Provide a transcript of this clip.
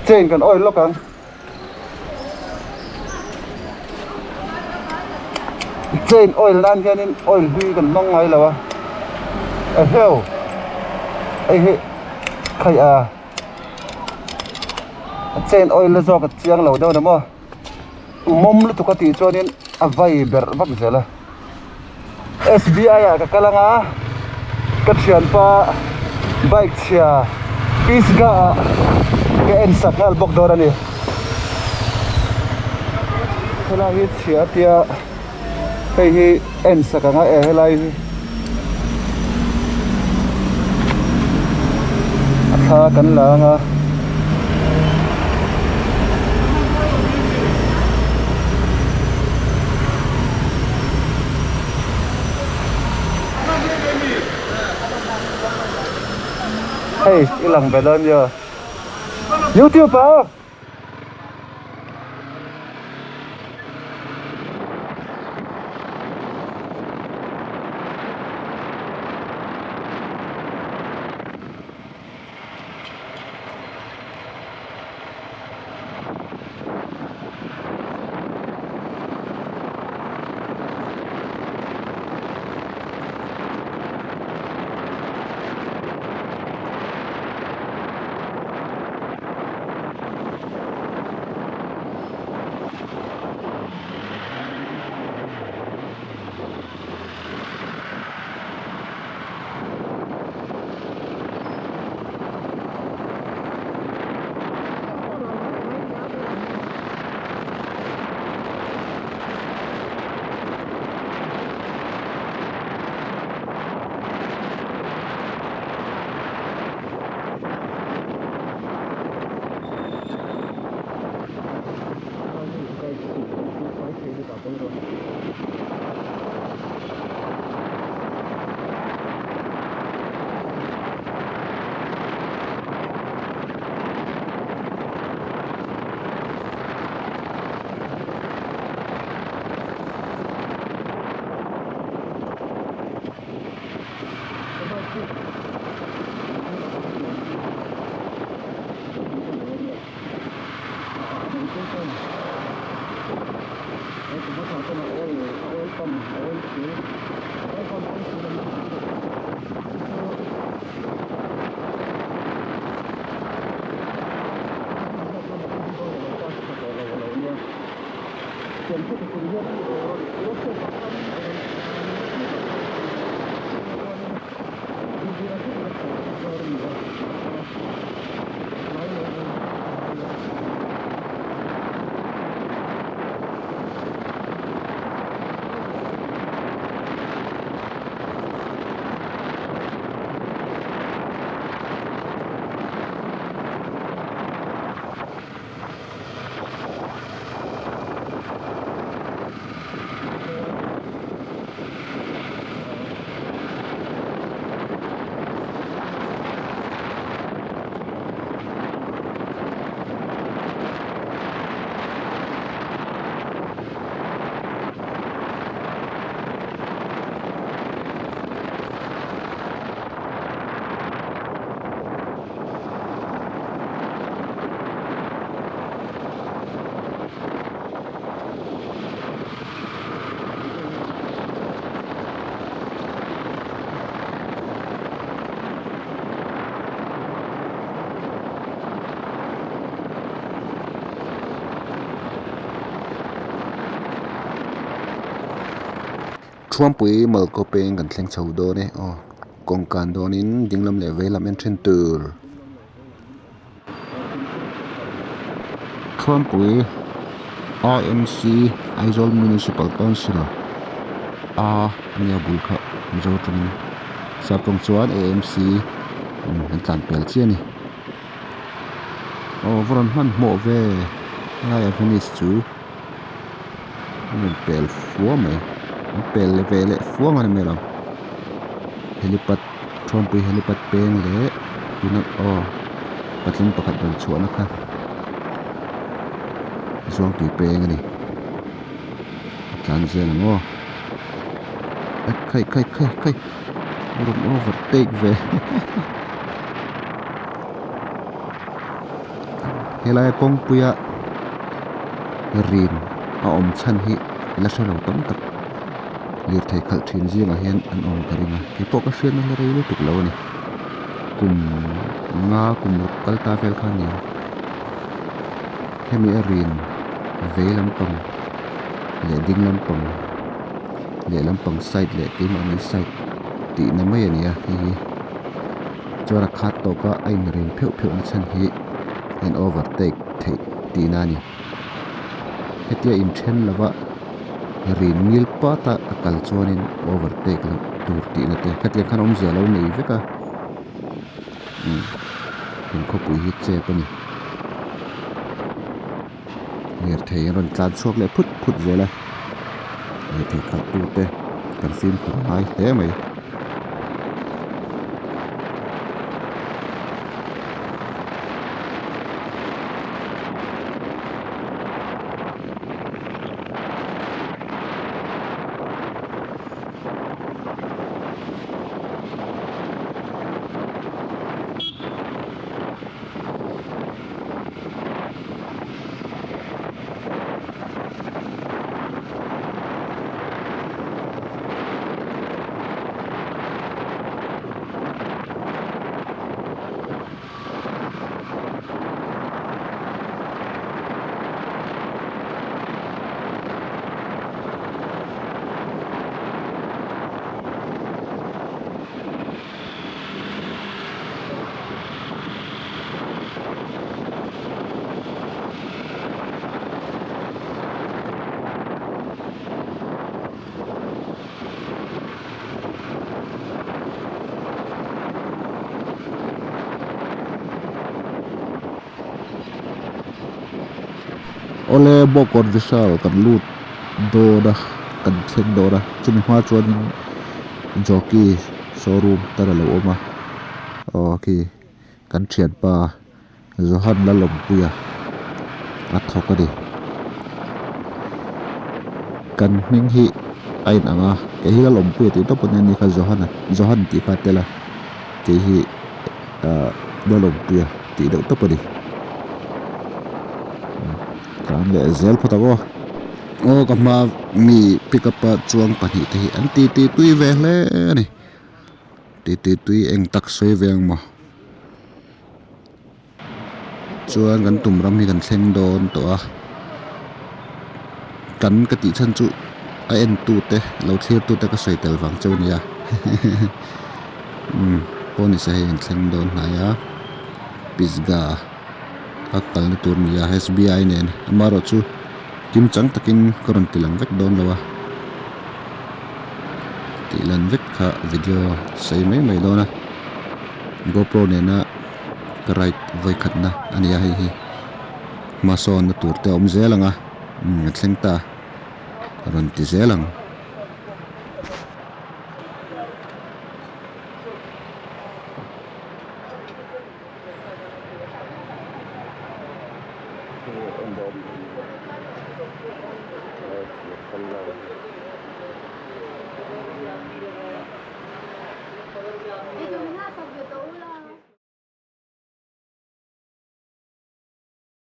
Chain kan oil lawk ang. Chain oil nan hianin oil hlui kan hmang ngai lo a. Eheu hei hi khaih a chain oil na zawk a chiang lo deuh a ni maw mawm lutuk a tih chuanin a vai berh vak zel a. SBI ah ka kal anga ka thianpa bike chhia Pisgah ah ka en sak nghal bawk dawn a ni helai hi chhia tia hei hi en sak anga e helai hi a thla kan la anga. Hei i lang ve dawn nia youtube ah. Thuampui Malkaw peng kan thleng chho dawn e aw kawng kan dawnin dinglam leh veilam en then tur. Thuampui AMC Aizawl Municipal Council a nia bul kha Mizo tawngin sap tawng chuan AMC an tlan pel chiah a ni. Aw va rawn hmanhmawh ve helai ah Venice chu a rawn pel fua mai an pel ve leh fua ang a ni mai lo helipad thuampui helipad peng leh tuna aw patling pakhat rawn chhuahna kha zuangtui peng a ni a tlan zel ang aw khai khai khai khai a rawn overtake ve. Helaia kawngpuia rin a awm chhan hi la hre lo tam tak lirthei khalh thin zingah hian an awm ka ring a keipawh ka hriatna la rei lutuk lo a ni kum nga kum ruk kal ta vel kha a ni ang hemi a rin vei lampang leh ding lampang lehlam pang side leh keimahni side tihna mai a ni a hei hi chuan a khat tawk a a inrin pheuh pheuh na chhan hi a in overtake theih tihna a ni hetia inthen lova rin ngil pat a a kal chuanin overtake loh tur tihna te khatiang khan awmzia a lo nei vek a umm kan khawpui hi chep a ni. Lirthei an rawn tlan chhuak leh phut phut zel a lirthei khalh tu te kan fimkhur a ngai hle mai. Awle Bawkawt Vishal kan lut dawn a kan thleng dawn a chumi hma chuanin jockey showroom te a lo awm a aw khi kan thianpa Johan Lalawmpuia a thawk a ni. Kan hming hi a inang a, kei hi Lalawmpuia tih tawp a nia ni kha Johan a Johan tih kha a tel a, kei hi ahh Lalawmpuia tih deuh tawp a ni. Tlan leh zel phawt ang aw. Aw ka hma mi pick up a chuang pahnih te hi an ti ti tui ve hle a ni. Ti ti tui eng tak sawi ve ang maw. Chuan kan tum ram hi kan thleng dawn tawh a kan ka tih chhan chu a en tu te lo thlir tu te ka sawi tel vang cheu nia umm pawh ni se hei an thleng dawn hnai a pisgah a kalna tur a ni a s b i nen amaherawhchu kim chang takin ka rawn ti lang vek dawn lo a tih lan vek kha video sei mai mai dawn a. GoPro nena ka ride vawi khatna a ni a hei hi hmasawnna tur te a awm zel ang a umm a thleng ta a rawn ti zel ang.